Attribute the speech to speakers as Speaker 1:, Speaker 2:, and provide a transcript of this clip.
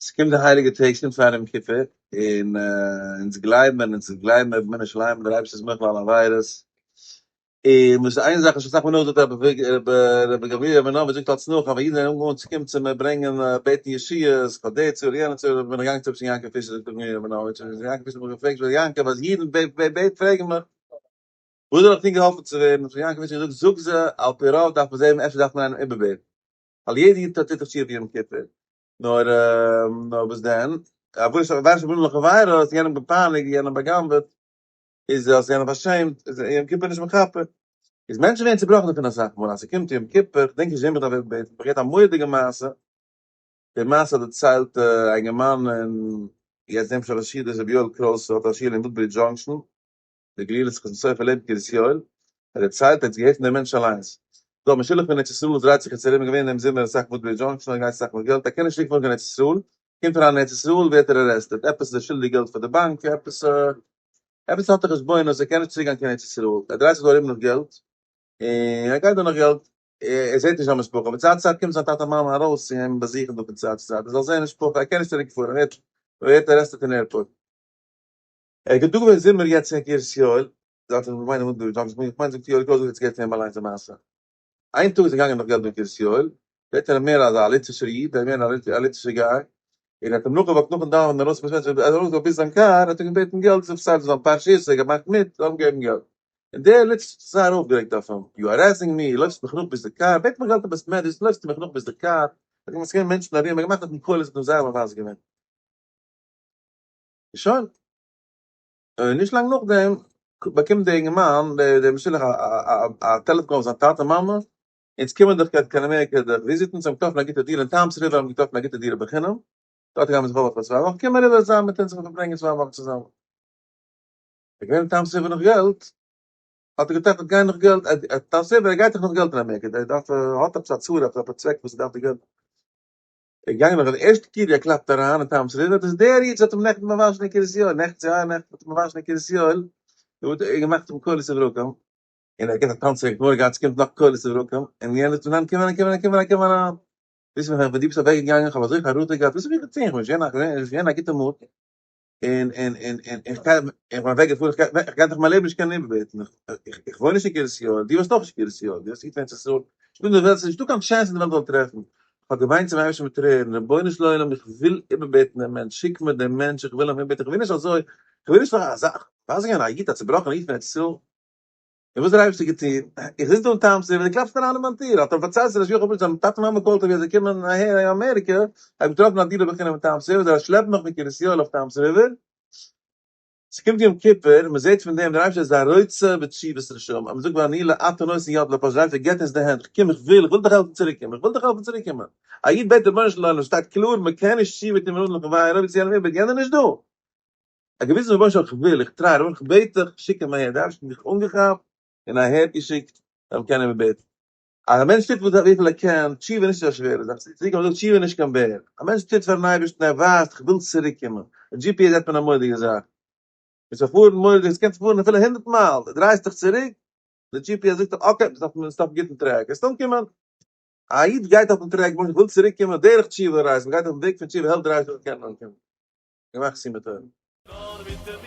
Speaker 1: ס'קומט די הייליגע טעג, ס'קומט פאר יום כיפור, און אונז גלייבן, אונז גלייבן באמונה שלימה, דער אייבערשטער איז מוחל אלע עבירות, און וואס איז איין זאך וואס אסאך מאל נאכזאגט רבי גבריאל ראבינאוויטש זאגט אלץ נאך, אז ווען אידן זענען אנגעהויבן צו קומען צו מיר ברענגען בעטן ישועות, פאר די צרה יענע צרה, בין איך געגאנגען צו רבי יעקב פישער זאגט רבי גבריאל ראבינאוויטש, און רבי יעקב פישער האט מיך געפרעגט, רבי יעקב אז אידן בעט פרעגן מיך, וואס זאל איך טון געהאלפן צו ווערן, האט רבי יעקב פישער געזאגט, זאג זיי, על פי רוב דארף מען זען אפשר דארף מען איינעם איבערבעטן, ווייל יעדע איד טוט דאך תשובה יום כיפור, נאר נאר וואס דען? עבירות עבירות שבין אדם לחבירו, האסט יענעם געפייניגט, יענעם בא'גנב'עט, איז האסט יענעם פארשעמט, איז יום כיפור נישט מכפר. איז מענטשן ווערן צובראכן דערפון אסאך מאל, אז ס'קומט יום כיפור, כ'דענק נישט וועם איך דארף איבערבעטן, כ'האב געהערט א מורא'דיגע מעשה, די מעשה האט דערציילט א אינגערמאן אין יעצט דעם שלש סעודות רבי יואל קרויס האט א שול אין וואודברידזש דזשאנקשאן, די גלילות חתם סופר לעבן קרית יואל, ער דערציילט ער האט עס געהערט פון דעם מענטש אליינס. דא א משולח פון ארץ ישראל וואס דרייט זיך יעצט ארום איז געווען דעם זומער אסאך וואודברידזש דזשאנקשאן האט געהייסן אסאך נאך געלט ער קען נישט צוריק פארן קיין ארץ ישראל, קומט אריין אין ארץ ישראל ווערט ער arrested, עפעס איז ער שולדיג געלט פאר די באנק, עפעס עפעס האט ער חשבונות ער קען נישט צוריק גיין קיין ארץ ישראל, ער דרייט זיך דא ארום נאך געלט, און ער גייט דא נאך געלט, ער זעט נישט זיין משפחה, פון צייט צו צייט קומט זיין טאטע מאמע ארויס צו אים באזוכן דא פון צייט צו צייט ער זאל זען משפחה, ער קען נישט צוריק פארן, ער ווערט arrested אין airport. ער איז דא געווען זומער יעצט אין קרית יואל, זייט איך מיין איך מיין זאגט יואל קרויז האט געהערט פון אים אליינס די מעשה. איין טאג איז ער געגאנגען נאך געלט אין קרית יואל, זעט ער מער אזא ליטווישער איד, ער מער א ליטווישער guy, און ער האט אים נאכגע walk ט נאכן דאווענען ארויס פון בית מדרש, ער איז ארויסגעוואקט ביז זיין קאר, האט ער געבעטן געלט, זיי פארציילט זיין פרשה, ער האט געמאכט מיט, זאל אים געבן געלט. און דער ליטווישער האט זיך זייער אויפגערעגט אויף אים, you harassing me, לויפסט מיך נאך ביז די קאר, בעט מיך געלט אין בית מדרש, לויפסטו מיך נאך ביז די קאר, האט געמאכט ס'געווען מענטשן ארום, ער האט געמאכט אויף אים קולות, האט אים זייער מבזה געווען. שוין. און נישט לאנג נאכדעם באקומט דער אינגערמאן, דער משולח, א טעלעפאן call פון זיין טאטע מאמע, אונז קומען דאך קיין אמעריקע דיך וויזיטן, זיי האבן געטראפן א גוטע דירה אין טאמס ריווער, האבן געטראפן א גוטע דירה בחינם, דארט גייען מיר זיך אויפהאלטן פאר צוויי וואכן, קום אריבער זיין מיט אונז און פארברענגען צוויי וואכן צוזאמען. ער איז געווען אין טאמס ריווער נאך געלט, האט ער געטראכט גיין נאך געלט, טאמס ריווער ער גייט דאך נאך געלט אין אמעריקע, ער דארף, ער האט עפעס א צרה, עפעס א צוועק וואס ער דארף די געלט. ער געגאנגען נאך די ערשטע טיר ווי ער קלאפט אריין אין טאמס ריווער, דאס איז דער איד וואס האט אים נעכטן באוואשן אין קרית יואל, נעכטן צו אייערנעכטן האט אים באוואשן אין קרית יואל, דא האט ער געמאכט אים קולות וברקים, און ער געט א טאנץ צוריק, נאר גאט ס'קומט נאך קולות וברקים, און יענער זאגט ניין קום אריין קום אריין קום אריין קום אריין, וויסט מען ווען דו ביסט אוועק געגאנגען איך האב אזוי חרטה געהאט, וואס האב איך געטון, איך בין נישט געווען אין א גוטע mood, און און און און איך גיי איך בין אוועק געפארן איך גיי איך גיי דאך מיין לעבן נישט קענען איבערבעטן איך איך וואוין נישט אין קרית יואל דו וואוינסט אויך נישט אין קרית יואל דו האסט געוואוינט אין ארץ ישראל נישטא אין די וועלט ס'נישטא קיין chance אין די וועלט זאל טרעפן איך האב געוויינט צום אייבערשטן מיט טרערן רבונו של עולם איך וויל איבערבעטן דעם מענטש שיק מיר דעם מענטש איך וויל אים איבערבעטן איך וויל נישט אזוי איך וויל נישט נאך אזא וואס איז געווען א איד א צובראכענער איד פון ארץ ישראל און וואס האט דער אייבערשטער געטון? איך זיץ דא אין טאמס ריווער, דו קלאפסט אריין אין מיין טיר, האט ער פארציילט צו ר' יוחנן פריד, זיין טאטע מאמע call ט אים ווי אזוי קומען אהער אין אמעריקע, ער האט געטראפן א דירה בחינם אין טאמס ריווער, זיי שלעפן מיך מקרית יואל אויף טאמס ריווער, ס'קומט יום כיפור, מען זעט פון דעם דער אייבערשטער איז א רוצה בתשובת רשעים, אז מען זאגט ואני לעתה נותן יד לפשע, דער אייבערשטער געבט אונז די הענט, קום איך וויל, איך וויל דיך העלפן צוריק קומען, איך וויל דיך העלפן צוריק קומען, א איד בעט רבונו של עולם, שטייט קלאר מען קען נישט תשובה טון בין אדם לחבירו, אויב איז יענעם איבער, יענער נישט דא. א געוויסן רבונו של עולם איך וויל, איך try, רבונו איך בעט דיך, שיק אים אהער, דער אייבערשטער האט מיך אנגעכאפט און אהער געשיקט, זאל אים קענען איבערבעטן. אז א מענטש טוט וואס וויפיל ער קען, תשובה איז נישט אזא שווערע זאך, צוריק קומען, תשובה איז נישט קיין בער, א מענטש טוט פארן אייבערשטן, ער ווייזט איך וויל צוריק קומען, די GPS זעט מען א מורא'דיגע זאך, ביסט פארפארן מורא'דיג, עס קען פארן אפילו הונדרעט מייל, דו דרייסט דיך צוריק, די GPS זאגט דיך okay, ביסט אויפן גוטן track, וועסט אנקומען. א איד גייט אויפן track, איך וויל צוריק קומען, דרך תשובה רייז, מען גייט אויפן וועג פון תשובה, העלפט דער אייבערשטער זאל קענען אנקומען. געמאכט סימן טוב.
Speaker 2: נאר מיט דעם.